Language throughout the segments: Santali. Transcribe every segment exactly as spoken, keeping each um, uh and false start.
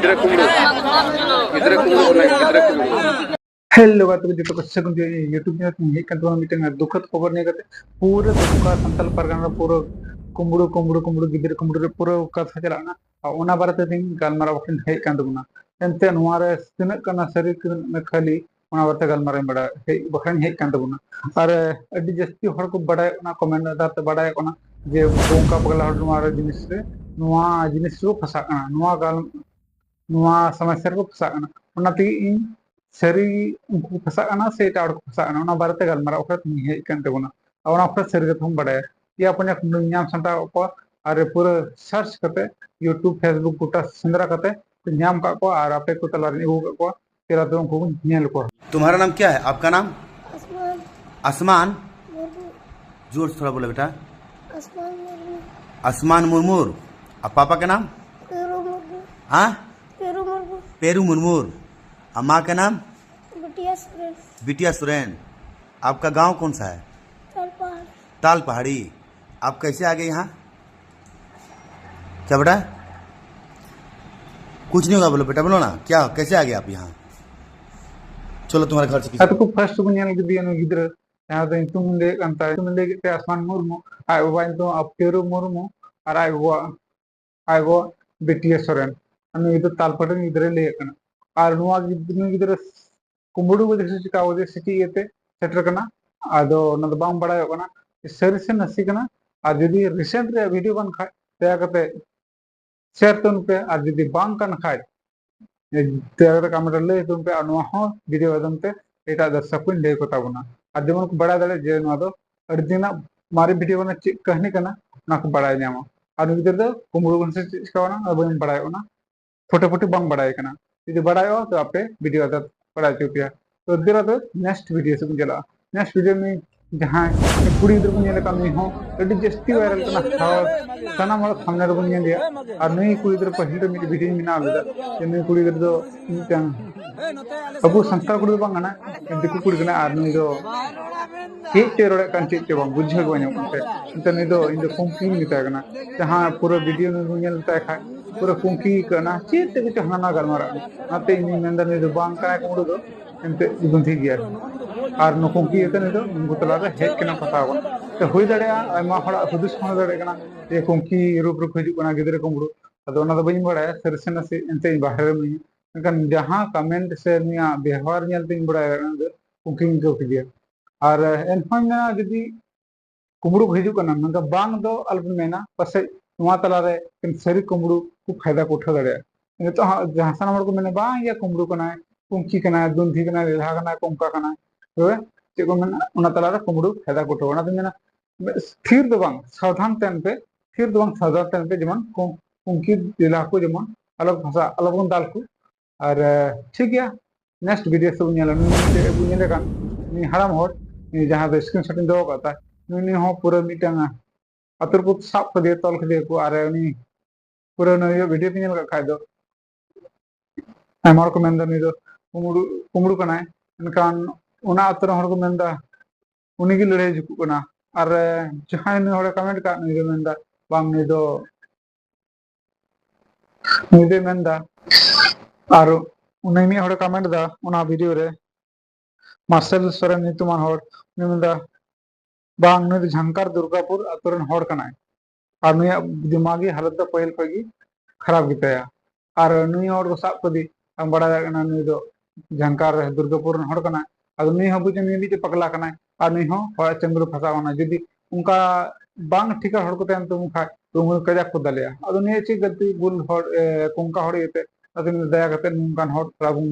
ᱜᱤᱫᱽᱨᱟᱹ ᱠᱩᱢᱵᱽᱲᱩ, ᱜᱤᱫᱽᱨᱟᱹ ᱠᱩᱢᱵᱽᱲᱩ, ᱜᱤᱫᱽᱨᱟᱹ ᱠᱩᱢᱵᱽᱲᱩ᱾ ᱦᱮᱞᱳ ᱜᱟᱛᱮ ᱠᱚ ᱡᱚᱛᱚ ᱠᱚ ᱥᱟᱹᱜᱩᱱ ᱡᱚᱦᱟᱨ᱾ YouTube channel ᱛᱮ ᱦᱮᱡ ᱠᱟᱱ ᱛᱟᱵᱚᱱᱟ ᱢᱤᱫᱴᱟᱝ ᱫᱩᱠᱷᱟᱹᱛ ᱠᱷᱚᱵᱚᱨ ᱱᱤᱭᱟᱹ ᱠᱟᱛᱮ᱾ ᱯᱩᱨᱟᱹ ᱜᱚᱴᱟ ᱥᱟᱱᱛᱟᱲ ᱯᱟᱨᱜᱟᱱᱟ ᱨᱮ ᱯᱩᱨᱟᱹ ᱠᱩᱢᱵᱽᱲᱩ, ᱠᱩᱢᱵᱽᱲᱩ, ᱠᱩᱢᱵᱽᱲᱩ, ᱜᱤᱫᱽᱨᱟᱹ ᱠᱩᱢᱵᱽᱲᱩ ᱨᱮ ᱯᱩᱨᱟᱹ ᱠᱟᱛᱷᱟ ᱪᱟᱞᱟᱜ ᱠᱟᱱᱟ᱾ ᱟᱨ ᱚᱱᱟ ᱵᱟᱨᱮᱛᱮ ᱛᱮᱦᱮᱧ ᱜᱟᱞᱢᱟᱨᱟᱣ ᱵᱟᱠᱷᱨᱟᱧ ᱦᱮᱡ ᱠᱟᱱ ᱛᱟᱵᱚᱱᱟ᱾ ᱮᱱᱛᱮ ᱱᱚᱣᱟ ᱨᱮ ᱛᱤᱱᱟᱹᱜ ᱠᱟᱱᱟ ᱥᱟᱹᱨᱤ, ᱛᱤᱱᱟᱹᱜ ᱠᱟᱱᱟ ᱠᱷᱟᱹᱞᱤ, ᱚᱱᱟ ᱵᱟᱨᱮᱛᱮ ᱜᱟᱞᱢᱟᱨᱟᱣ ᱤᱧ ᱵᱟᱲᱟᱭ ᱦᱮᱡ ᱵᱟᱠᱷᱨᱟᱧ ᱦᱮᱡ ᱠᱟᱱ ᱛᱟᱵᱚᱱᱟ᱾ ᱟᱨ ᱟᱹᱰᱤ ᱡᱟᱹᱥᱛᱤ ᱦᱚᱲ ᱠᱚ ᱵᱟᱲᱟᱭᱚᱜ ᱠᱟᱱᱟ, ᱠᱚᱢᱮᱱᱴ ᱟᱫᱷᱟᱨ ᱛᱮ ᱵᱟᱲᱟᱭᱚᱜ ᱠᱟᱱᱟ ᱡᱮ ᱚᱱᱠᱟ ᱯᱟᱜᱽᱞᱟ ᱦᱚᱲ ᱱᱚᱣᱟ ᱨᱮ ᱡᱤᱱᱤᱥ ᱨᱮ, ᱱᱚᱣᱟ ᱡᱤᱱᱤᱥ ᱨᱮᱠᱚ ᱯᱷᱟᱸᱥᱟᱜ ᱠᱟᱱᱟ, ᱱᱚᱣᱟ ᱜᱟᱞ ᱱᱚᱣᱟ ᱥᱚᱢᱚᱥᱥᱟ ᱨᱮᱠᱚ ᱯᱷᱟᱸᱥᱟᱜ ᱠᱟᱱᱟ᱾ ᱚᱱᱟ ᱛᱮᱜᱮ ᱤᱧ ᱥᱟᱹᱨᱤ ᱩᱱᱠᱩ ᱠᱚ ᱯᱷᱟᱸᱥᱟᱜ ᱠᱟᱱᱟ ᱥᱮ ᱮᱴᱟᱜ ᱦᱚᱲ ᱠᱚ ᱯᱷᱟᱸᱥᱟᱜ ᱠᱟᱱᱟ, ᱚᱱᱟ ᱵᱟᱨᱮᱛᱮ ᱜᱟᱞᱢᱟᱨᱟᱣ ᱠᱟᱛᱮ ᱤᱧ ᱦᱮᱡ ᱠᱟᱱ ᱛᱟᱵᱚᱱᱟ᱾ ᱟᱨ ᱚᱱᱟ ᱠᱚᱨᱮ ᱥᱟᱹᱨᱤ ᱠᱟᱛᱷᱟ ᱵᱚᱱ ᱵᱟᱲᱟᱭᱟ᱾ ᱤᱭᱟᱹ ᱟᱯᱚᱱ ᱧᱟᱢ ᱥᱟᱢᱴᱟᱣ ᱠᱟᱜ ᱠᱚᱣᱟ ᱟᱨ ᱯᱩᱨᱟᱹ ᱥᱟᱨᱪ ᱠᱟᱛᱮ YouTube, Facebook ᱜᱚᱴᱟ ᱥᱮᱸᱫᱽᱨᱟ ᱠᱟᱛᱮ ᱧᱟᱢ ᱠᱟᱜ ᱠᱚᱣᱟ ᱟᱨ ᱟᱯᱮ ᱠᱚ ᱛᱟᱞᱟᱨᱤᱧ ᱟᱹᱜᱩ ᱠᱟᱜ ᱠᱚᱣᱟ᱾ ᱪᱮᱫ ᱟᱫᱚ ᱩᱱᱠᱩ ᱵᱚᱱ ᱧᱮᱞ ᱠᱚᱣᱟ᱾ तुम्हारा नाम क्या है? आपका नाम? आसमान। आसमान? मुर्मू। जोर से थोड़ा बोलो बेटा। आसमान मुर्मू। आसमान मुर्मूर। और पापा का नाम? पेरू मुर्मू। हाँ? पेरू मुर्मू। पेरू मुर्मूर। और माँ का नाम? बिटिया सोरेन। बिटिया सोरेन। आपका गांव कौन सा है? ताल पहाड़ी। ताल पहाड़ी। आप कैसे आ गए यहाँ? क्या बेटा? कुछ नहीं होगा, बोलो बेटा, बोलो ना, क्या, कैसे आ गए आप यहाँ? चलो, तुम्हारे घर से किसी ᱟᱫᱚ ᱠᱚ ᱯᱷᱟᱥᱴ ᱵᱚᱱ ᱧᱮᱞ ᱠᱮᱫᱮᱭᱟ ᱱᱩᱭ ᱜᱤᱫᱽᱨᱟᱹ, ᱡᱟᱦᱟᱸ ᱫᱚ ᱧᱩᱛᱩᱢ ᱞᱟᱹᱭᱮᱫ ᱠᱟᱱ ᱛᱟᱭ, ᱧᱩᱛᱩᱢ ᱞᱟᱹᱭ ᱠᱮᱫ ᱛᱟᱭᱟ ᱟᱥᱢᱟᱱ ᱢᱩᱨᱢᱩ, ᱟᱡ ᱵᱟᱵᱟ ᱧᱩᱛᱩᱢ ᱟᱯᱴᱮᱨᱩ ᱢᱩᱨᱢᱩ, ᱟᱨ ᱟᱡ ᱜᱚ, ᱟᱡ ᱜᱚ ᱵᱤᱴᱤᱭᱟ ᱥᱚᱨᱮᱱ᱾ ᱟᱨ ᱱᱩᱭ ᱫᱚ ᱛᱟᱞᱯᱟᱴᱤ ᱨᱮᱱ ᱜᱤᱫᱽᱨᱟᱹᱭ ᱞᱟᱹᱭᱮᱫ ᱠᱟᱱᱟ᱾ ᱟᱨ ᱱᱚᱣᱟ ᱜᱤᱫᱽᱨᱟᱹ, ᱱᱩᱭ ᱜᱤᱫᱽᱨᱟᱹ ᱠᱩᱢᱵᱽᱲᱩ ᱠᱟᱫᱮ ᱥᱮ ᱪᱤᱠᱟ ᱠᱟᱫᱮ ᱥᱮ ᱪᱮᱫ ᱤᱭᱟᱹᱛᱮ ᱥᱮᱴᱮᱨ ᱠᱟᱱᱟ, ᱟᱫᱚ ᱚᱱᱟ ᱫᱚ ᱵᱟᱝ ᱵᱟᱲᱟᱭᱚᱜ ᱠᱟᱱᱟ ᱥᱟᱹᱨᱤ ᱥᱮ ᱱᱟᱥᱮ ᱠᱟᱱᱟ᱾ ᱟᱨ ᱡᱩᱫᱤ ᱨᱤᱥᱮᱱᱴ ᱨᱮᱭᱟᱜ ᱵᱷᱤᱰᱤᱭᱳ ᱠᱟᱱ ᱠᱷᱟᱡ, ᱫᱟᱭᱟ ᱠᱟᱛᱮ ᱥᱮᱭᱟᱨ ᱛᱟᱵᱚᱱ ᱯᱮ, ᱟᱨ ᱡᱩᱫᱤ ᱵᱟᱝ ᱠᱟᱱ ᱠᱷᱟᱡ, ᱫᱟᱭᱟ ᱠᱟᱛᱮ ᱠᱚᱢᱮᱱᱴ ᱨᱮ ᱞᱟᱹᱭ ᱛᱟᱵᱚᱱ ᱯᱮ, ᱟᱨ ᱱᱚᱣᱟ ᱦᱚᱸ ᱵᱷᱤᱰᱤᱭᱳ ᱢᱟᱫᱽᱫᱷᱚᱢ ᱛᱮ ᱮᱴᱟᱜ ᱫᱚᱨᱥᱚᱠ ᱠᱚᱧ ᱞᱟᱹᱭ ᱠᱚ ᱛᱟᱵᱚᱱᱟ, ᱟᱨ ᱡᱮᱢᱚᱱ ᱠᱚ ᱵᱟᱲᱟᱭ ᱫᱟᱲᱮᱭᱟᱜ ᱡᱮ ᱱᱚᱣᱟ ᱫᱚ ᱟᱹᱰᱤ ᱫᱤᱱᱟᱜ ᱢᱟᱨᱮ ᱵᱷᱤᱰᱤᱭᱳ ᱠᱟᱱᱟ, ᱪᱮᱫ ᱠᱟᱹᱦᱱᱤ ᱠᱟᱱᱟ, ᱚᱱᱟ ᱠᱚ ᱵᱟᱲᱟᱭ ᱧᱟᱢᱟ᱾ ᱟᱨ ᱱᱩᱭ ᱜᱤᱫᱽᱨᱟᱹ ᱫᱚ ᱠᱩᱢᱵᱽᱲᱩ ᱠᱟᱱᱟ ᱥᱮ ᱪᱮᱫ ᱪᱤᱠᱟᱹᱣ ᱠᱟᱱᱟ, ᱚᱱᱟ ᱵᱟᱹᱧ ᱵᱟᱲᱟᱭᱚᱜ ᱠᱟᱱᱟ, ᱯᱷᱚᱴᱟᱯᱷᱚᱴᱤ ᱵᱟᱝ ᱵᱟᱲᱟᱭ ᱠᱟᱱᱟ᱾ ᱡᱩᱫᱤ ᱵᱟᱲᱟᱭᱚᱜᱼᱟ, ᱛᱚ ᱟᱯᱮ ᱵᱷᱤᱰᱤᱭᱳ ᱟᱫᱟᱨ ᱵᱟᱲᱟᱭ ᱦᱚᱪᱚ ᱯᱮᱭᱟ᱾ ᱛᱚ ᱫᱮᱞᱟ ᱫᱚ ᱱᱮᱠᱥᱴ ᱵᱷᱤᱰᱤᱭᱳ ᱥᱮᱫ ᱵᱚᱱ ᱪᱟᱞᱟᱜᱼᱟ᱾ ᱱᱮᱠᱥᱴ ᱵᱷᱤᱰᱤᱭᱳ ᱱᱩᱭ ᱡᱟᱦᱟᱸᱭ ᱠᱩᱲᱤ ᱜᱤᱫᱽᱨᱟᱹ ᱵᱚᱱ ᱧᱮᱞ ᱟᱠᱟᱫ, ᱱᱩᱭ ᱦᱚᱸ ᱟᱹᱰᱤ ᱡᱟᱹᱥᱛᱤ ᱵᱷᱟᱭᱨᱟᱞ ᱠᱟᱱᱟ, ᱦᱚᱲ ᱥᱟᱱᱟᱢ ᱦᱚᱲ ᱥᱟᱢᱱᱮ ᱨᱮᱵᱚᱱ ᱧᱮᱞᱮᱭᱟ᱾ ᱟᱨ ᱱᱩᱭ ᱠᱩᱲᱤ ᱜᱤᱫᱽᱨᱟᱹ ᱯᱟᱹᱦᱤᱞ ᱨᱮ ᱢᱤᱫ ᱵᱷᱤᱰᱤᱭᱳᱧ ᱵᱮᱱᱟᱣ ᱞᱮᱫᱟ ᱡᱮ ᱱᱩᱭ ᱠᱩᱲᱤ ᱜᱤᱫᱽᱨᱟᱹ ᱫᱚ ᱢᱤᱫᱴᱟᱝ ᱟᱵᱚ ᱥᱟᱱᱛᱟᱲ ᱠᱩᱲᱤ ᱫᱚ ᱵᱟᱝ ᱠᱟᱱᱟ, ᱫᱤᱠᱩ ᱠᱩᱲᱤ ᱠᱟᱱᱟ᱾ ᱟᱨ ᱱᱩᱭ ᱫᱚ ᱪᱮᱫ ᱪᱚᱭ ᱨᱚᱲᱮᱫ ᱠᱟᱱ, ᱪᱮᱫ ᱪᱚ ᱵᱟᱝ ᱵᱩᱡᱷᱟᱹᱣ ᱜᱮ ᱵᱟᱝ ᱧᱟᱢᱚᱜ ᱠᱟᱱ ᱛᱟᱭᱟ᱾ ᱮᱱᱛᱮ ᱱᱩᱭ ᱫᱚ, ᱤᱧ ᱫᱚ ᱠᱚᱢᱯᱞᱮᱱ ᱢᱮᱛᱟᱭ ᱠᱟᱱᱟ, ᱡᱟᱦᱟᱸ ᱯᱩᱨᱟᱹ ᱵᱷᱤᱰᱤᱭᱳ ᱱᱩᱭ ᱵᱚᱱ ᱧᱮᱞ ᱛᱟᱭ ᱠᱷᱟᱡ, ᱯᱩᱨᱟᱹ ᱠᱩᱝᱠᱤ ᱠᱟᱱᱟ, ᱪᱮᱫ ᱛᱮ ᱠᱚᱪᱚ ᱦᱟᱱᱟ ᱱᱟ ᱜᱟᱞᱢᱟᱨᱟᱜ ᱠᱟᱱᱟ᱾ ᱚᱱᱟᱛᱮ ᱤᱧ ᱫᱩᱧ ᱢᱮᱱᱫᱟ, ᱱᱩᱭ ᱫᱚ ᱵᱟᱝ ᱠᱟᱱᱟᱭ ᱠᱩᱢᱵᱽᱲᱩ ᱫᱚ, ᱮᱱᱛᱮᱫ ᱡᱤᱵᱚᱱ ᱴᱷᱤᱠ ᱜᱮᱭᱟ᱾ ᱟᱨ ᱱᱩᱠᱩ ᱠᱩᱝᱠᱤ ᱠᱟᱛᱮ ᱱᱩᱭ ᱫᱚ ᱩᱱᱠᱩ ᱛᱟᱞᱟᱨᱮ ᱦᱮᱡ ᱠᱟᱱᱟ, ᱯᱷᱟᱥᱟᱣ ᱠᱟᱱᱟ᱾ ᱛᱚ ᱦᱩᱭ ᱫᱟᱲᱮᱭᱟᱜᱼᱟ, ᱟᱭᱢᱟ ᱦᱚᱲᱟᱜ ᱦᱩᱫᱤᱥ ᱦᱚᱸ ᱦᱩᱭ ᱫᱟᱲᱮᱭᱟᱜ ᱠᱟᱱᱟ ᱡᱮ ᱠᱩᱝᱠᱤ ᱨᱩᱯ ᱨᱮᱠᱚ ᱦᱤᱡᱩᱜ ᱠᱟᱱᱟ ᱜᱤᱫᱽᱨᱟᱹ ᱠᱩᱢᱵᱽᱲᱩ᱾ ᱟᱫᱚ ᱚᱱᱟ ᱫᱚ ᱵᱟᱹᱧ ᱵᱟᱲᱟᱭᱟ ᱥᱟᱹᱨᱤ ᱥᱮ ᱱᱟᱥᱮ, ᱮᱱᱛᱮ ᱤᱧ ᱵᱟᱦᱨᱮ ᱨᱮ ᱢᱤᱱᱟᱹᱧᱟ᱾ ᱢᱮᱱᱠᱷᱟᱱ ᱡᱟᱦᱟᱸ ᱠᱚᱢᱮᱱᱴ ᱥᱮ ᱱᱩᱭᱟᱜ ᱵᱮᱣᱦᱟᱨ ᱧᱮᱞ ᱛᱤᱧ ᱵᱟᱲᱟᱭᱟ ᱫᱚ ᱩᱱᱠᱤᱱ ᱟᱹᱭᱠᱟᱹᱣ ᱠᱮᱫᱮᱭᱟ᱾ ᱟᱨ ᱮᱱᱦᱚᱸᱧ ᱢᱮᱱᱟ, ᱡᱩᱫᱤ ᱠᱩᱢᱵᱽᱲᱩ ᱠᱚ ᱦᱤᱡᱩᱜ ᱠᱟᱱᱟ, ᱢᱮᱱᱠᱷᱟᱱ ᱵᱟᱝ ᱫᱚ ᱟᱞᱚᱯᱮ ᱢᱮᱱᱟ, ᱯᱟᱥᱮᱡ ᱱᱚᱣᱟ ᱛᱟᱞᱟᱨᱮ ᱮᱠᱮᱱ ᱥᱟᱹᱨᱤ ᱠᱩᱢᱵᱽᱲᱩ ᱠᱚ ᱯᱷᱟᱭᱫᱟ ᱠᱚ ᱩᱴᱷᱟᱹᱣ ᱫᱟᱲᱮᱭᱟᱜᱼᱟ᱾ ᱱᱤᱛᱚᱜ ᱦᱟᱸᱜ ᱡᱟᱦᱟᱸ ᱥᱟᱱᱟᱢ ᱦᱚᱲ ᱠᱚ ᱢᱮᱱᱟ, "ᱵᱟᱝ ᱭᱟ, ᱠᱩᱢᱵᱽᱲᱩ ᱠᱟᱱᱟᱭ, ᱠᱩᱝᱠᱤ ᱠᱟᱱᱟᱭ, ᱫᱩᱱᱫᱷᱤ ᱠᱟᱱᱟᱭ, ᱞᱮᱞᱦᱟ ᱠᱟᱱᱟᱭ, ᱠᱚᱝᱠᱟ ᱠᱟᱱᱟᱭ", ᱛᱚᱵᱮ ᱪᱮᱫ ᱠᱚ ᱢᱮᱱᱟ, ᱚᱱᱟ ᱛᱟᱞᱟᱨᱮ ᱠᱩᱢᱵᱽᱲᱩ ᱯᱷᱟᱭᱫᱟ ᱠᱚ ᱩᱴᱷᱟᱹᱣᱟ᱾ ᱚᱱᱟᱛᱮᱧ ᱢᱮᱱᱟ, ᱛᱷᱤᱨ ᱫᱚ ᱵᱟᱝ, ᱥᱟᱵᱫᱷᱟᱱ ᱛᱟᱦᱮᱱ ᱯᱮ, ᱛᱷᱤᱨ ᱫᱚ ᱵᱟᱝ, ᱥᱟᱵᱫᱷᱟᱱ ᱛᱟᱦᱮᱱ ᱯᱮ, ᱡᱮᱢᱚᱱ ᱠᱩ-, ᱠᱩᱝᱠᱤ ᱞᱮᱞᱦᱟ ᱠᱚ ᱡᱮᱢᱚᱱ ᱟᱞᱚ ᱯᱷᱟᱥᱟ, ᱟᱞᱚ ᱵᱚᱱ ᱫᱟᱞ ᱠᱚ᱾ ᱟᱨ, ᱮ, ᱴᱷᱤᱠ ᱜᱮᱭᱟ, ᱱᱮᱠᱥᱴ ᱵᱷᱤᱰᱤᱭᱳ ᱥᱮᱫ ᱵᱚᱱ ᱧᱮᱞᱟ᱾ ᱱᱩᱭ ᱢᱤᱫᱴᱮᱡ ᱟᱵᱚ ᱧᱮᱞᱮ ᱠᱟᱱ, ᱱᱩᱭ ᱦᱟᱲᱟᱢ ᱦᱚᱲ, ᱱᱩᱭ ᱡᱟᱦᱟᱸ ᱫᱚ ᱥᱠᱨᱤᱱ ᱥᱚᱴ ᱤᱧ ᱫᱚᱦᱚ ᱠᱟᱜ ᱛᱟᱭ, ᱱᱩᱭ, ᱱᱩᱭ ᱦᱚᱸ ᱯᱩᱨᱟᱹ ᱢᱤᱫᱴᱟᱝ ᱟᱛᱳ ᱨᱮᱠᱚ ᱥᱟᱵ ᱠᱟᱫᱮᱭᱟ, ᱛᱚᱞ ᱠᱟᱫᱮᱭᱟ ᱠᱚ, ᱟᱨ ᱩᱱᱤ ᱯᱩᱨᱟᱹ ᱱᱩᱭᱟᱜ ᱵᱷᱤᱰᱤᱭᱳ ᱯᱮ ᱧᱮᱞ ᱠᱟᱜ ᱠᱷᱟᱡ ᱫᱚ, ᱟᱭᱢᱟ ᱦᱚᱲ ᱠᱚ ᱢᱮᱱᱫᱟ ᱱᱩᱭ ᱫᱚ ᱠᱩᱢᱵᱽᱲᱩ, ᱠᱩᱢᱵᱽᱲᱩ ᱠᱟᱱᱟᱭ᱾ ᱢᱮᱱᱠᱷᱟᱱ ᱚᱱᱟ ᱟᱛᱳ ᱨᱮᱱ ᱦᱚᱲ ᱠᱚ ᱢᱮᱱᱫᱟ ᱩᱱᱤ ᱜᱮ ᱞᱟᱹᱲᱦᱟᱹᱭ ᱡᱩᱠᱩᱜ ᱠᱟᱱᱟ᱾ ᱟᱨ, ᱮ, ᱡᱟᱦᱟᱸᱭ ᱱᱩᱭ ᱦᱚᱲᱮ ᱠᱚᱢᱮᱱᱴ ᱠᱟᱜ, ᱱᱩᱭ ᱫᱚ ᱢᱮᱱᱫᱟ, "ᱵᱟᱝ, ᱱᱩᱭ ᱫᱚ, ᱱᱩᱭ ᱫᱚᱭ ᱢᱮᱱᱫᱟ", ᱟᱨ ᱩᱱᱤ ᱢᱤᱫ ᱦᱚᱲᱮ ᱠᱚᱢᱮᱱᱴ ᱫᱟ ᱚᱱᱟ ᱵᱷᱤᱰᱤᱭᱳ ᱨᱮ, ᱢᱟᱨᱥᱮᱞ ᱥᱚᱨᱮᱱ ᱧᱩᱛᱩᱢᱟᱱ ᱦᱚᱲ, ᱩᱱᱤ ᱢᱮᱱᱫᱟ, "ᱵᱟᱝ, ᱱᱩᱭ ᱫᱚ ᱡᱷᱟᱝᱠᱟᱨ ᱫᱩᱨᱜᱟᱯᱩᱨ ᱟᱛᱳ ᱨᱮᱱ ᱦᱚᱲ ᱠᱟᱱᱟᱭ, ᱟᱨ ᱱᱩᱭᱟᱜ ᱫᱤᱢᱟᱜᱤ ᱦᱟᱞᱚᱛ ᱫᱚ ᱯᱟᱹᱦᱤᱞ ᱠᱷᱚᱱ ᱜᱮ ᱠᱷᱟᱨᱟᱯ ᱜᱮᱛᱟᱭᱟ, ᱟᱨ ᱱᱩᱭ ᱦᱚᱲ ᱠᱚ ᱥᱟᱵ ᱠᱟᱫᱮ, ᱟᱢ ᱵᱟᱲᱟᱭ ᱫᱟᱲᱮᱭᱟᱜ ᱠᱟᱱᱟ, ᱱᱩᱭ ᱫᱚ ᱡᱷᱟᱝᱠᱟᱨ ᱫᱩᱨᱜᱟᱯᱩᱨ ᱨᱮᱱ ᱦᱚᱲ ᱠᱟᱱᱟᱭ, ᱟᱫᱚ ᱱᱩᱭ ᱦᱚᱸ ᱵᱩᱡᱽ ᱢᱮ, ᱱᱩᱭ ᱢᱤᱫᱴᱮᱡ ᱯᱟᱜᱽᱞᱟ ᱠᱟᱱᱟᱭ, ᱟᱨ ᱱᱩᱭ ᱦᱚᱸ ᱦᱚᱲᱟᱜ ᱪᱟᱸᱫᱳ ᱨᱮ ᱯᱷᱟᱸᱥᱟᱣ ᱠᱟᱱᱟᱭ᱾ ᱡᱩᱫᱤ ᱚᱱᱠᱟ ᱵᱟᱝ ᱴᱷᱤᱠᱟᱹ ᱦᱚᱲ ᱠᱚ ᱛᱟᱦᱮᱱ ᱛᱟᱵᱚᱱ ᱠᱷᱟᱡ, ᱛᱚ ᱩᱱᱠᱩ ᱠᱟᱡᱟᱠ ᱠᱚ ᱫᱟᱞᱮᱭᱟ᱾ ᱟᱫᱚ ᱱᱤᱭᱟᱹ ᱪᱮᱫ ᱜᱟᱹᱞᱛᱤ ᱵᱷᱩᱞ ᱦᱚᱲ, ᱮ, ᱠᱚᱝᱠᱟ ᱦᱚᱲ ᱤᱭᱟᱹᱛᱮ, ᱟᱫᱚ ᱫᱟᱭᱟ ᱠᱟᱛᱮ ᱱᱚᱝᱠᱟᱱ ᱦᱚᱲ ᱛᱷᱚᱲᱟ ᱵᱚᱱ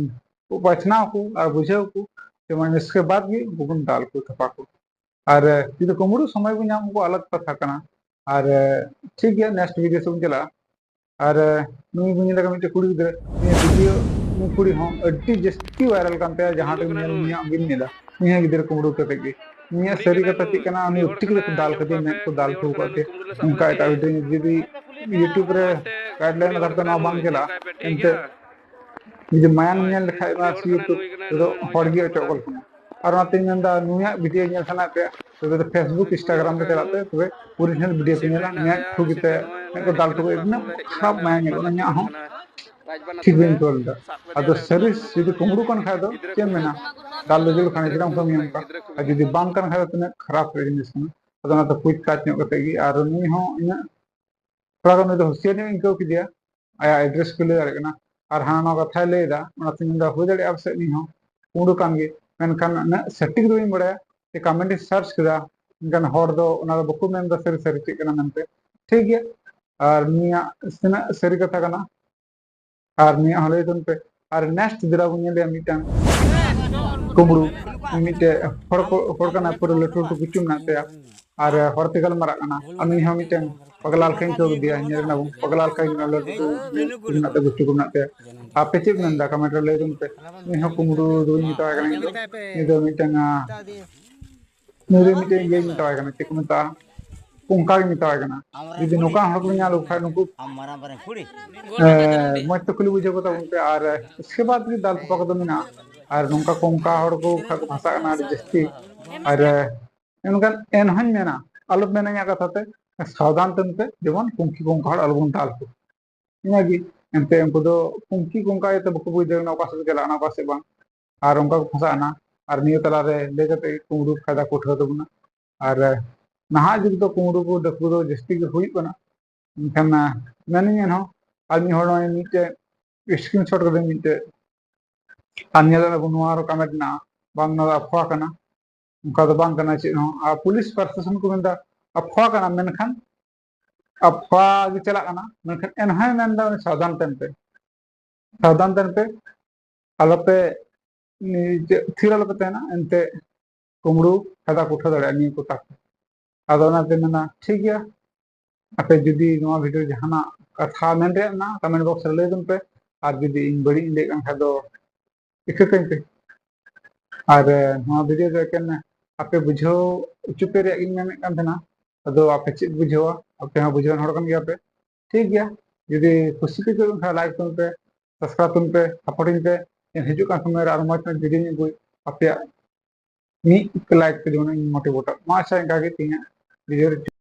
ᱵᱟᱪᱷᱱᱟᱣ ᱠᱚ ᱟᱨ ᱵᱩᱡᱷᱟᱹᱣ ᱠᱚ, ᱡᱮᱢᱚᱱ ᱤᱥᱠᱮ ᱵᱟᱫ ᱜᱮ ᱩᱱᱠᱩ ᱵᱚᱱ ᱫᱟᱞ ᱠᱚ ᱛᱷᱟᱯᱟ ᱠᱚ᱾ ᱟᱨ, ᱮ, ᱡᱩᱫᱤ ᱠᱩᱢᱵᱽᱲᱩ ᱥᱚᱢᱚᱭ ᱵᱚᱱ ᱧᱟᱢ, ᱩᱱᱠᱩ ᱟᱞᱟᱜᱽ ᱠᱟᱛᱷᱟ ᱠᱟᱱᱟ᱾ ᱟᱨ, ᱮ, ᱴᱷᱤᱠ ᱜᱮᱭᱟ, ᱱᱮᱠᱥᱴ ᱵᱷᱤᱰᱤᱭᱳ ᱥᱮᱫ ᱵᱚᱱ ᱪᱟᱞᱟᱜᱼᱟ᱾ ᱟᱨ, ᱮ, ᱱᱩᱭ ᱵᱚᱱ ᱧᱮᱞ ᱠᱟᱜ ᱢᱤᱫᱴᱮᱡ ᱠᱩᱲᱤ ᱜᱤᱫᱽᱨᱟᱹ, ᱱᱤᱭᱟᱹ ᱵᱷᱤᱰᱤᱭᱳ, ᱱᱩᱭ ᱠᱩᱲᱤ ᱦᱚᱸ ᱟᱹᱰᱤ ᱡᱟᱹᱥᱛᱤ ᱵᱷᱟᱭᱨᱟᱞ ᱠᱟᱱ ᱛᱟᱭᱟ, ᱡᱟᱦᱟᱸ ᱨᱮ ᱧᱮᱞ ᱩᱱᱤᱭᱟᱜ ᱜᱮᱢ ᱧᱮᱞᱟ, ᱱᱤᱭᱟᱹ ᱜᱤᱫᱽᱨᱟᱹ ᱠᱩᱢᱵᱽᱲᱩ ᱠᱟᱛᱮ ᱜᱮ᱾ ᱱᱤᱭᱟᱹ ᱥᱟᱹᱨᱤ ᱠᱟᱛᱷᱟ ᱪᱮᱫ ᱠᱟᱱᱟ, ᱩᱱᱤ ᱚᱴᱤ ᱠᱟᱛᱮ ᱠᱚ ᱫᱟᱞ ᱠᱟᱫᱮᱭᱟ, ᱢᱮᱫ ᱠᱚ ᱫᱟᱞ ᱦᱚᱴᱚ ᱠᱟᱫ ᱛᱟᱭᱟ᱾ ᱚᱱᱠᱟ ᱮᱴᱟᱜ ᱵᱷᱤᱰᱤᱭᱳ ᱡᱩᱫᱤ YouTube ᱨᱮ ᱜᱟᱭᱤᱰᱞᱟᱭᱤᱱ ᱟᱫᱷᱟᱨ ᱛᱮ ᱱᱚᱣᱟ ᱵᱟᱝ ᱪᱟᱞᱟᱜᱼᱟ, ᱮᱱᱛᱮ ᱡᱩᱫᱤ ᱢᱟᱭᱟᱢ ᱧᱮᱞ ᱞᱮᱠᱷᱟᱡ ᱢᱟ ᱥᱤ YouTube ᱨᱮᱫᱚ ᱦᱚᱲ ᱜᱮ ᱚᱪᱚᱜ ᱜᱚᱞ ᱠᱟᱱᱟ᱾ ᱟᱨ ᱚᱱᱟᱛᱤᱧ ᱢᱮᱱᱫᱟ, ᱱᱩᱭᱟᱜ ᱵᱷᱤᱰᱤᱭᱳ ᱧᱮᱞ ᱥᱟᱱᱟᱭᱮᱫ ᱯᱮᱭᱟ, ᱛᱚᱵᱮ ᱫᱚ Facebook, Instagram ᱨᱮ ᱪᱟᱞᱟᱜ ᱯᱮ, ᱛᱚᱵᱮ ᱚᱨᱤᱡᱤᱱᱟᱞ ᱵᱷᱤᱰᱤᱭᱳ ᱯᱮ ᱧᱮᱞᱟ᱾ ᱱᱩᱭᱟᱜ ᱛᱷᱨᱩ ᱜᱮᱛᱮ ᱢᱮᱫ ᱠᱚ ᱫᱟᱞ ᱴᱩᱠᱩᱡ, ᱩᱱᱟᱹᱜ ᱠᱷᱟᱨᱟᱯ ᱢᱟᱭᱟ ᱧᱮᱞᱚᱜ ᱠᱟᱱᱟ᱾ ᱤᱧᱟᱹᱜ ᱦᱚᱸ ᱴᱷᱤᱠ ᱵᱟᱹᱧ ᱟᱹᱭᱠᱟᱹᱣ ᱞᱮᱫᱟ᱾ ᱟᱫᱚ ᱥᱟᱹᱨᱤ ᱡᱩᱫᱤ ᱠᱩᱢᱵᱽᱲᱩ ᱠᱟᱱ ᱠᱷᱟᱡ ᱫᱚ ᱪᱮᱫ ᱮᱢ ᱢᱮᱱᱟ, ᱫᱟᱞ ᱫᱚ ᱡᱟᱹᱨᱩᱲ ᱠᱟᱱᱟ, ᱪᱮᱫᱟᱜ ᱮᱢ ᱠᱟᱹᱢᱤᱭᱟ ᱚᱱᱠᱟ? ᱟᱨ ᱡᱩᱫᱤ ᱵᱟᱝ ᱠᱟᱱ ᱠᱷᱟᱡ ᱫᱚ ᱛᱤᱱᱟᱹᱜ ᱠᱷᱟᱨᱟᱯ ᱡᱤᱱᱤᱥ ᱠᱟᱱᱟ᱾ ᱟᱫᱚ ᱚᱱᱟᱛᱮ ᱯᱩᱪᱷᱛᱟᱪ ᱧᱚᱜ ᱠᱟᱛᱮ ᱜᱮ, ᱟᱨ ᱩᱱᱤ ᱦᱚᱸ ᱤᱧᱟᱹᱜ ᱛᱷᱚᱲᱟ ᱜᱟᱱ ᱩᱱᱤ ᱫᱚ ᱦᱩᱥᱤᱭᱟᱨ ᱧᱚᱜ ᱤᱧ ᱟᱹᱭᱠᱟᱹᱣ ᱠᱮᱫᱮᱭᱟ, ᱟᱭᱟᱜ ᱮᱰᱨᱮᱥ ᱠᱚ ᱞᱟᱹᱭ ᱫᱟᱲᱮᱭᱟᱜ ᱠᱟᱱᱟ᱾ ᱟᱨ ᱦᱟᱱᱟ ᱱᱚᱣᱟ ᱠᱟᱛᱷᱟᱭ ᱞᱟᱹᱭ ᱮᱫᱟ, ᱚᱱᱟᱛᱮᱧ ᱢᱮᱱᱫᱟ ᱦᱩᱭ ᱫᱟᱲᱮᱭᱟᱜᱼᱟ ᱯᱟᱥᱮᱡ ᱩᱱᱤ ᱦᱚᱸ ᱠᱩᱢᱵᱽᱲᱩ ᱠᱟᱱ ᱜᱮ, ᱢᱮᱱᱠᱷᱟᱱ ᱩᱱᱟᱹᱜ ᱥᱚᱴᱷᱤᱠ ᱫᱚ ᱵᱟᱹᱧ ᱵᱟᱲᱟᱭᱟ᱾ ᱡᱮ ᱠᱚᱢᱮᱱᱴ ᱤᱧ ᱥᱟᱨᱪ ᱠᱮᱫᱟ, ᱢᱮᱱᱠᱷᱟᱱ ᱦᱚᱲ ᱫᱚ ᱚᱱᱟ ᱫᱚ ᱵᱟᱠᱚ ᱢᱮᱱᱫᱟ ᱥᱟᱹᱨᱤ ᱥᱟᱹᱨᱤ ᱪᱮᱫ ᱠᱟᱱᱟ ᱢᱮᱱᱛᱮ᱾ ᱴᱷᱤᱠ ᱜᱮᱭᱟ, ᱟᱨ ᱱᱤᱭᱟᱹ ᱛᱤᱱᱟᱹᱜ ᱥᱟᱹᱨᱤ ᱠᱟᱛᱷᱟ ᱠᱟᱱᱟ, ᱟᱨ ᱱᱤᱭᱟᱹ ᱦᱚᱸ ᱞᱟᱹᱭ ᱛᱟᱵᱚᱱ ᱯᱮ᱾ ᱟᱨ ᱱᱮᱠᱥᱴ ᱫᱮᱞᱟ ᱵᱚᱱ ᱧᱮᱞᱮᱭᱟ ᱢᱤᱫᱴᱟᱝ ᱠᱩᱢᱵᱽᱲᱩ, ᱢᱤᱫᱴᱮᱡ ᱦᱚᱲ ᱠᱚ, ᱦᱚᱲ ᱠᱟᱱᱟᱭ, ᱯᱩᱨᱟᱹ ᱞᱟᱹᱴᱩ ᱞᱟᱹᱴᱩ ᱠᱤᱪᱷᱩ ᱢᱮᱱᱟᱜ ᱛᱟᱭᱟ, ᱟᱨ ᱦᱚᱲ ᱛᱮ ᱜᱟᱞᱢᱟᱨᱟᱜ ᱠᱟᱱᱟ, ᱟᱨ ᱱᱩᱭ ᱦᱚᱸ ᱢᱤᱫᱴᱮᱱ ᱯᱟᱜᱽᱞᱟ ᱞᱮᱠᱟᱧ ᱟᱹᱭᱠᱟᱹᱣ ᱠᱮᱫᱮᱭᱟ᱾ ᱧᱮᱞ ᱠᱟᱱᱟ ᱵᱚᱱ ᱯᱟᱜᱽᱞᱟ ᱞᱮᱠᱟ ᱜᱮ ᱢᱮᱱᱟᱜ ᱛᱟᱭᱟ, ᱜᱩᱥᱴᱤ ᱠᱚ ᱢᱮᱱᱟᱜ ᱛᱟᱭᱟ᱾ ᱟᱯᱮ ᱪᱮᱫ ᱯᱮ ᱢᱮᱱᱫᱟ? ᱠᱚᱢᱮᱱᱴ ᱨᱮ ᱞᱟᱹᱭ ᱛᱟᱵᱚᱱ ᱯᱮ᱾ ᱱᱩᱭ ᱦᱚᱸ ᱠᱩᱢᱵᱽᱲᱩ ᱫᱚ ᱵᱟᱹᱧ ᱢᱮᱛᱟᱣᱟᱭ ᱠᱟᱱᱟ ᱤᱧ ᱫᱚ᱾ ᱱᱩᱭ ᱫᱚ ᱢᱤᱫᱴᱟᱝ, ᱟᱸ, ᱱᱩᱭ ᱫᱚ ᱢᱤᱫᱴᱟᱝ ᱤᱭᱟᱹᱧ ᱢᱮᱛᱟᱣᱟᱭ ᱠᱟᱱᱟ, ᱪᱮᱫ ᱠᱚ ᱢᱮᱛᱟᱜᱼᱟ, ᱚᱱᱠᱟ ᱜᱮ ᱢᱮᱛᱟᱣᱟᱭ ᱠᱟᱱᱟ᱾ ᱡᱩᱫᱤ ᱱᱚᱝᱠᱟ ᱦᱚᱲ ᱠᱚ ᱧᱮᱞ ᱠᱚ ᱠᱷᱟᱡ ᱱᱩᱠᱩ, ᱮᱸ, ᱢᱚᱡᱽ ᱛᱮ ᱠᱩᱞᱤ ᱵᱩᱡᱷᱟᱹᱣ ᱠᱚ ᱛᱟᱵᱚᱱ ᱯᱮ᱾ ᱟᱨ ᱩᱥᱠᱮ ᱵᱟᱫ ᱜᱮ ᱫᱟᱞ ᱛᱚᱯᱟ ᱠᱚᱫᱚ ᱢᱮᱱᱟᱜᱼᱟ᱾ ᱟᱨ ᱱᱚᱝᱠᱟ ᱠᱚ, ᱚᱱᱠᱟ ᱦᱚᱲ ᱠᱚ ᱠᱷᱟᱡ ᱠᱚ ᱵᱷᱟᱥᱟᱜ ᱠᱟᱱᱟ ᱟᱹᱰᱤ ᱡᱟᱹᱥᱛᱤ᱾ ᱟᱨ ᱮᱱᱠᱷᱟᱱ ᱮᱱᱦᱚᱸᱧ ᱢᱮᱱᱟ, ᱟᱞᱚᱯᱮ ᱢᱮᱱᱟ ᱤᱧᱟᱹᱜ ᱠᱟᱛᱷᱟ ᱛᱮ, ᱥᱟᱵᱫᱷᱟᱱ ᱛᱟᱵᱚᱱ ᱯᱮ, ᱡᱮᱢᱚᱱ ᱠᱩᱝᱠᱤ ᱠᱚᱝᱠᱟ ᱦᱚᱲ ᱟᱞᱚᱵᱚᱱ ᱫᱟᱞ ᱠᱚ᱾ ᱤᱱᱟᱹᱜᱮ᱾ ᱮᱱᱛᱮ ᱩᱱᱠᱩ ᱫᱚ ᱠᱩᱝᱠᱤ ᱠᱚᱝᱠᱟ ᱤᱭᱟᱹᱛᱮ ᱵᱟᱠᱚ ᱵᱩᱡᱽ ᱫᱟᱲᱮᱭᱟᱜ ᱠᱟᱱᱟ ᱚᱠᱟ ᱥᱮᱫ ᱠᱚ ᱪᱟᱞᱟᱜ ᱠᱟᱱᱟ, ᱚᱠᱟ ᱥᱮᱫ ᱵᱟᱝ, ᱟᱨ ᱚᱱᱠᱟ ᱠᱚ ᱯᱷᱟᱥᱟᱜ ᱠᱟᱱᱟ᱾ ᱟᱨ ᱱᱤᱭᱟᱹ ᱛᱟᱞᱟᱨᱮ ᱞᱟᱹᱭ ᱠᱟᱛᱮ ᱠᱩᱢᱵᱽᱲᱩ ᱯᱷᱟᱭᱫᱟ ᱠᱚ ᱩᱴᱷᱟᱹᱣ ᱛᱟᱵᱚᱱᱟ᱾ ᱟᱨ ᱱᱟᱦᱟᱜ ᱡᱩᱜᱽ ᱫᱚ ᱠᱩᱢᱵᱽᱲᱩ ᱠᱚ ᱰᱟᱹᱠᱩ ᱫᱚ ᱡᱟᱹᱥᱛᱤ ᱜᱮ ᱦᱩᱭᱩᱜ ᱠᱟᱱᱟ, ᱮᱱᱠᱷᱟᱱ, ᱟᱸ, ᱢᱮᱱᱟᱹᱧ ᱮᱱᱦᱚᱸ, ᱟᱨ ᱢᱤᱫ ᱦᱚᱲ ᱱᱚᱜᱼᱚᱭ ᱢᱤᱫᱴᱮᱡ screenshot ᱠᱟᱫᱟᱹᱧ ᱢᱤᱫᱴᱮᱡ, ᱟᱨ ᱧᱮᱞ ᱫᱟᱲᱮᱭᱟᱜᱼᱟ ᱵᱚᱱ ᱱᱚᱣᱟ ᱨᱮ comment ᱢᱮᱱᱟᱜᱼᱟ, ᱵᱟᱝ, ᱱᱚᱣᱟ ᱫᱚ ᱟᱯᱷᱣᱟ ᱠᱟᱱᱟ, ᱚᱱᱠᱟ ᱫᱚ ᱵᱟᱝ ᱠᱟᱱᱟ ᱪᱮᱫ ᱦᱚᱸ᱾ ᱟᱨ ᱯᱩᱞᱤᱥ ᱯᱨᱚᱥᱟᱥᱚᱱ ᱠᱚ ᱢᱮᱱᱫᱟ ᱟᱯᱷᱣᱟ ᱠᱟᱱᱟ, ᱢᱮᱱᱠᱷᱟᱱ ᱟᱯᱷᱣᱟ ᱜᱮ ᱪᱟᱞᱟᱜ ᱠᱟᱱᱟ, ᱢᱮᱱᱠᱷᱟᱱ ᱮᱱᱦᱚᱸᱭ ᱢᱮᱱᱫᱟ ᱩᱱᱤ ᱥᱟᱵᱫᱷᱟᱱ ᱛᱟᱦᱮᱱ ᱯᱮ, ᱥᱟᱵᱫᱷᱟᱱ ᱛᱟᱦᱮᱱ ᱯᱮ, ᱟᱞᱚᱯᱮ, ᱱᱤᱡᱮ ᱛᱷᱤᱨ ᱟᱞᱚᱯᱮ ᱛᱟᱦᱮᱱᱟ, ᱮᱱᱛᱮ ᱠᱩᱢᱵᱽᱲᱩ ᱯᱷᱟᱭᱫᱟ ᱠᱚ ᱩᱴᱷᱟᱹᱣ ᱫᱟᱲᱮᱭᱟᱜᱼᱟ ᱱᱤᱭᱟᱹ ᱠᱚ ᱛᱟᱠᱚ᱾ ᱟᱫᱚ ᱚᱱᱟᱛᱮ ᱢᱮᱱᱟ ᱴᱷᱤᱠ ᱜᱮᱭᱟ, ᱟᱯᱮ ᱡᱩᱫᱤ ᱱᱚᱣᱟ video ᱡᱟᱦᱟᱱᱟᱜ ᱠᱟᱛᱷᱟ ᱢᱮᱱ ᱨᱮᱭᱟᱜ ᱢᱮᱱᱟᱜᱼᱟ comment box ᱨᱮ ᱞᱟᱹᱭ ᱛᱟᱵᱚᱱ ᱯᱮ, ᱟᱨ ᱡᱩᱫᱤ ᱤᱧ ᱵᱟᱹᱲᱤᱡ ᱤᱧ ᱞᱟᱹᱭᱮᱫ ᱠᱟᱱ ᱠᱷᱟᱡ ᱫᱚ ᱤᱠᱟᱹ ᱠᱟᱹᱧ ᱯᱮ᱾ ᱟᱨ, ᱮ, ᱱᱚᱣᱟ video ᱫᱚ ᱮᱠᱮᱱ ᱟᱯᱮ ᱵᱩᱡᱷᱟᱹᱣ ᱦᱚᱪᱚ ᱯᱮ ᱨᱮᱭᱟᱜ ᱜᱤᱧ ᱢᱮᱱᱮᱫ ᱠᱟᱱ ᱛᱟᱦᱮᱱᱟ᱾ ᱟᱫᱚ ᱟᱯᱮ ᱪᱮᱫ ᱵᱩᱡᱷᱟᱹᱣᱟ? ᱟᱯᱮ ᱦᱚᱸ ᱵᱩᱡᱷᱟᱹᱣᱟᱱ ᱦᱚᱲ ᱠᱟᱱ ᱜᱮᱭᱟ ᱯᱮ, ᱴᱷᱤᱠ ᱜᱮᱭᱟ᱾ ᱡᱩᱫᱤ ᱠᱩᱥᱤ ᱯᱮ ᱟᱹᱭᱠᱟᱹᱣ ᱠᱷᱟᱱ like ᱛᱟᱵᱚᱱ ᱯᱮ, subscribe ᱛᱟᱵᱚᱱ ᱯᱮ, support ᱤᱧ ᱯᱮ᱾ ᱦᱤᱡᱩᱜ ᱠᱟᱱ ᱥᱚᱢᱚᱭ ᱨᱮ ᱟᱨ ᱢᱚᱡᱽ ᱢᱚᱡᱽ video ᱧ ᱟᱹᱜᱩᱭ ᱟᱯᱮᱭᱟᱜ ᱢᱤᱫ like ᱛᱮ ᱡᱮᱢᱚᱱ ᱤᱧ motivate ᱚᱜ ᱢᱟ᱾ ᱟᱪᱪᱷᱟ, ᱤᱱᱠᱟ ᱜᱮ ᱛᱮᱦᱮᱧᱟᱜ video ᱨᱮ